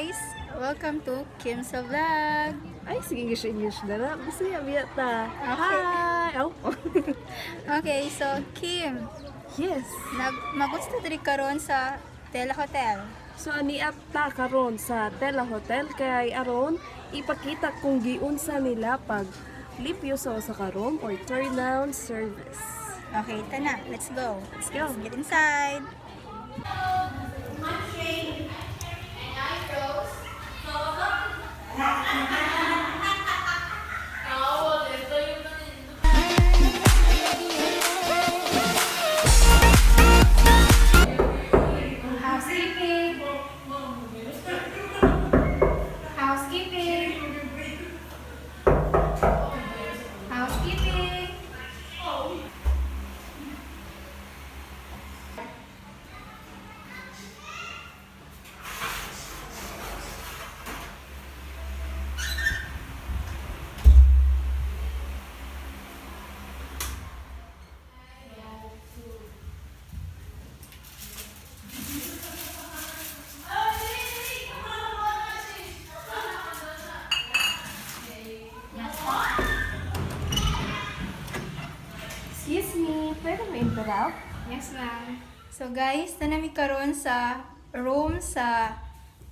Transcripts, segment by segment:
Guys! Welcome to Kim's Vlog! Ay, sige, English, English na na. Bisaya, biya ta. Okay. Hi! Oh. Okay, so Kim, Yes. nag magusto diri karon sa Tela Hotel. So, aniap ta karon sa Tela Hotel kay aron ipakita kung giunsa nila pag limpyo sa usa ka room or turn down service. Okay, tana, let's go. Let's go. Let's get inside. Housekeeping. Housekeeping. Housekeeping. Excuse me, pwede mo interrupt? Yes, ma'am. So guys, tanami karon sa room sa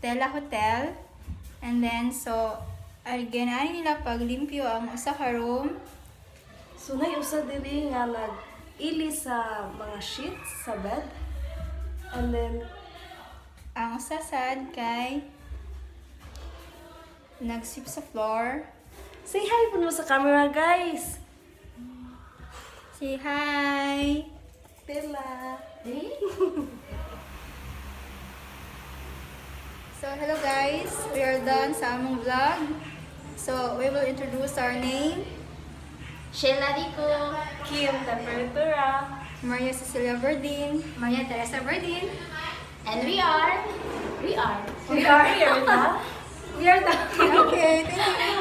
Tela Hotel. And then so ay ginani nila paglimpyo ang usa ka room. So, nay usa diri nga nag ili sa mga sheets sa bed. And then, Ang usa sad kay nagsweep sa floor. Say hi po mo sa camera, guys! Say hi. Tela! So hello guys, we are done sa among vlog. So we will introduce our name, Sheila Rico, Kim Temperatura! Maria Cecilia Verdin. Maria Teresa Verdin, and we are We are here, we are the Okay, thank you.